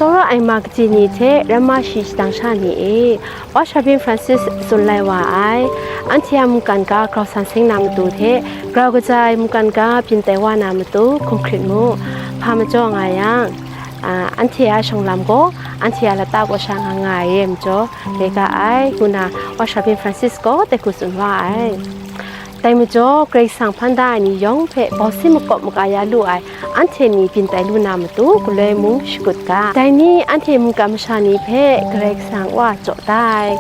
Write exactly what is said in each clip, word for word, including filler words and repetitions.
Tsawra ai ma kaji ni hte ramma shi shadang sha ni e, Wa Shabyin Francis tsun lai wa ai, anhte a mungkan ga grau san seng na matu hte, grau kaja ai mungkan ga byin tai wa na matu hkum hkrit mu. Hpa majaw nga yang, a, anhte a shawng lam gaw anhte a lata kaw sha nga nga ai re ai majaw, rai ga ai, ngu na Wa Shabyin Francis gaw dai hku tsun wa ai. Dai majaw, Karai Kasang hpan da ai ni yawng hpe bawsin makawp maka ya lu ai anhte ni byin tai lu na matu, galoi mung shakut ga. Dai ni anhte mungkan masha ni hpe Karai Kasang Wa jaw da ai,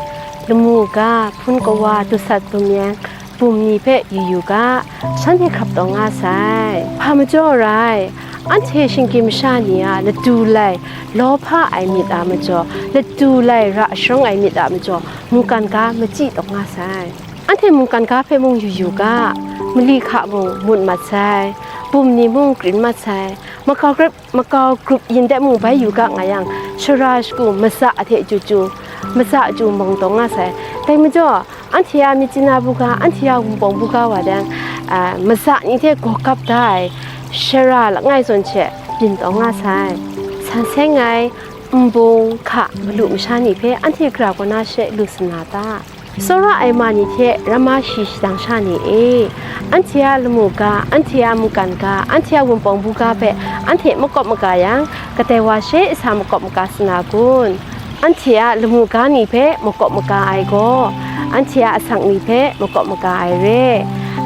lamu ga, hpun kawa, dusat bum yang, bum ni hpe yu yu ga, shanhte hkrap taw nga sai. Hpa majaw rai, anhte shinggyim masha ni a ladu lai lawhpa ai myit a majaw, ladu lai ra sharawng ai myit a majaw, mungkan ga machyi taw nga sai. Anhte mungkan ga hpe mung yu yu ga, mali hka mung mut mat sai, bum ni mung krin mat sai, makau grup, makau grup yin de mung bai yu ga nga yang, shara shagu, matsa hte chyu chyu, matsa chyu mawng taw nga sai. Dai majaw, anhte a myit chyeju buga, anhte a wunpawng buga wa dang, a, matsa ni hte gaw kap da ai shara langai zawn she byin taw nga sai. San seng ai nbung hka malu masha ni hpe anhte gara kaw na she lu sa na ta? Tsawra ai ma ni hte ramma shi shadang sha ni e, anhte a lamu ga, anhte a mungkan ga, anhte a wunpawng buga hpe anhte makawp maka yang, kadai wa she sa makawp maka sa na kun? Anhte a lamu ga ni hpe makawp maka ai gaw, anhte a asak ni hpe makawp maka ai re.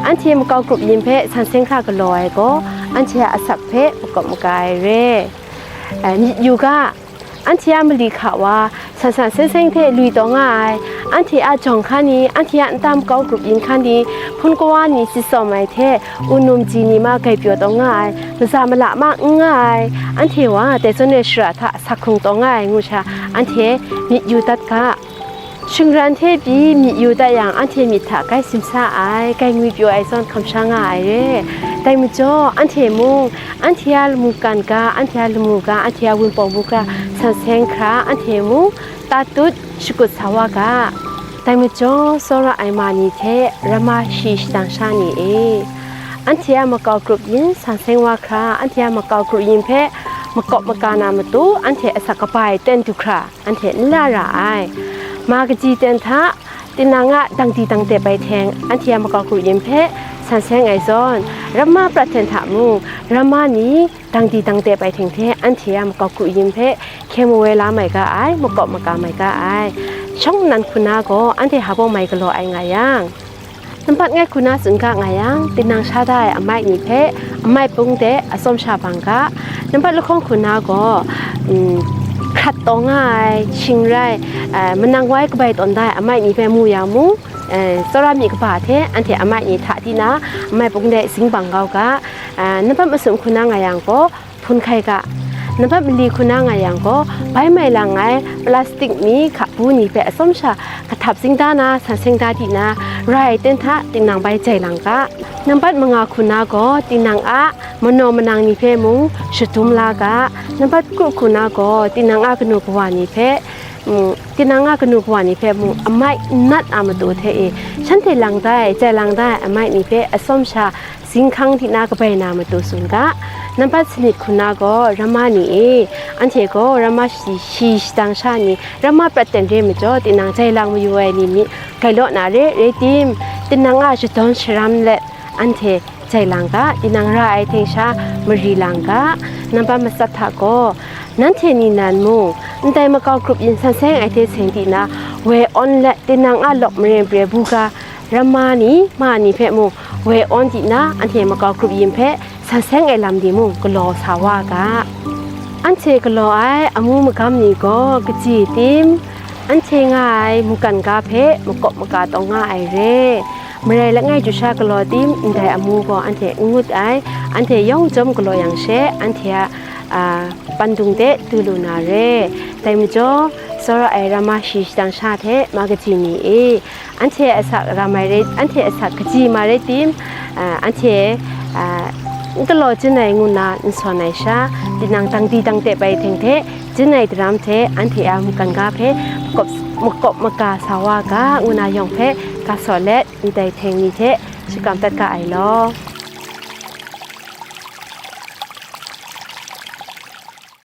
Anhte makau grup yin hpe san seng hkra galaw ai gaw, anhte a asak hpe makawp maka ai re. E, myit yu ga, anhte a mali hka wa, san san seng seng hte lui taw nga ai, anhte a jawng hkan ni, anhte a nta makau grup yin hkan ni, hpun kawa ni tsitsawm ai hte, unum ji ni ma grai pyaw taw nga ai, maza mala ma n nga ai, anhte wa dai zawn ai shara hta asak hkrung taw nga ai ngu sha, anhte myit yu dat ga. Shingran hte pyi myit yu dat yang, anhte myit hta grai simsa ai, grai ngwipyaw ai zawn hkam sha nga ai re. Dai majaw, anhte mung, anhte a mungkan ga, anhte a lamu ga, anhte a wunpawng buga san seng hkra, anhte mung tatut shakut sa wa ga. Dai majaw, tsawra ai ma ni hte ramma shi shadang sha ni e, anhte a makau grup yin san seng wa hkra, anhte a makau grup yin hpe makawp maka na matu, anhte asak kaba e ten du hkra, anhte n la ra ai. Ma kaji ten hta, tinang a dangdi dangdep ai hteng, anhte a makau grup yin hpe san seng ai zawn, ramma prat hten hta mung, ramma ni dangdi dangdep ai hteng hte anhte a makau grup yin hpe hkye mawoi la mai ga ai, makawp maka mai ga ai. Shawng nnan hku na gaw, anhte hpa baw mai galaw ai nga yang, nampat ngai hku na tsun ga nga yang, tinang sha da ai amai ni hpe amai pung de atsawm sha bang ga. Nampat lahkawng hku na gaw, mm, hkrat taw nga ai, shing rai, eh, manang wai kabai tawn da ai amai ni hpe mu yang mung, eh, tsawra myit kaba hte anhte amai ni hta di na, amai pung de zing bang kau ga. Eh, nampat masum hku na nga yang gaw, hpun hkai ga. Nampat mali hku na nga yang gaw, bai mai lang ai plastik mi hka bu ni hpe atsawm sha kahtap zing da na, san seng da di na, ra ai ten hta tinang bai jai lang ga. Nampat manga hku na gaw, tinang a manaw manang ni hpe mung shadum la ga. Nampat kru hku na gaw, tinang a kanu kawa ni hpe, mm, tinang a kanu kawa ni hpe mung amai n nat a matu hte e, shanhte lang da ai, jai lang da ai amai ni hpe atsawm sha, zinghkang di na kabai na matu tsun ga. Nampat sanit hku na gaw, ramma ni e, anhte gaw ramma shi, shi shadang sha ni, ramma prat ten re majaw, tinang jai lang mayu ai ni myit grai law na re, rai tim, tinang a shadawn sharam let, anhte jai lang ga, tinang ra ai hteng sha mari lang ga. Nampat matsat hta gaw, nanhte ni nan mung, ndai makau grup yin san seng ai hte seng di na, woi awn let, tinang a lawk mare mare bu ga, ramma ni, ma ni hpe mung woi awn di na, anhte makau grup yin hpe san seng ai lam ni mung galaw sa wa ga. Anhte galaw ai amu magam ni gaw kaji tim, anhte nga ai mungkan ga hpe makawp maka taw nga ai re. Marai langai chyu sha galaw tim, ndai amu gaw anhte n ngut ai, anhte yawng chyawm galaw yang she, anhte a, a, pandung de du lu na re. Dai majaw, tsawra ai ramma shi shadang sha hte ma kaji ni e, anhte asak ram ai rai, anhte asak kaji ma rai tim, a, anhte, a, n galaw jin ai ngu nna n sawn ai sha, tinang dangdi dangdep ai hteng hte jin ai daram hte anhte a mungkan ga hpe makawp, makawp maka sa wa ga, ngu na yawng hpe ga saw let, ndai hteng ni hte shakam dat ga ai law.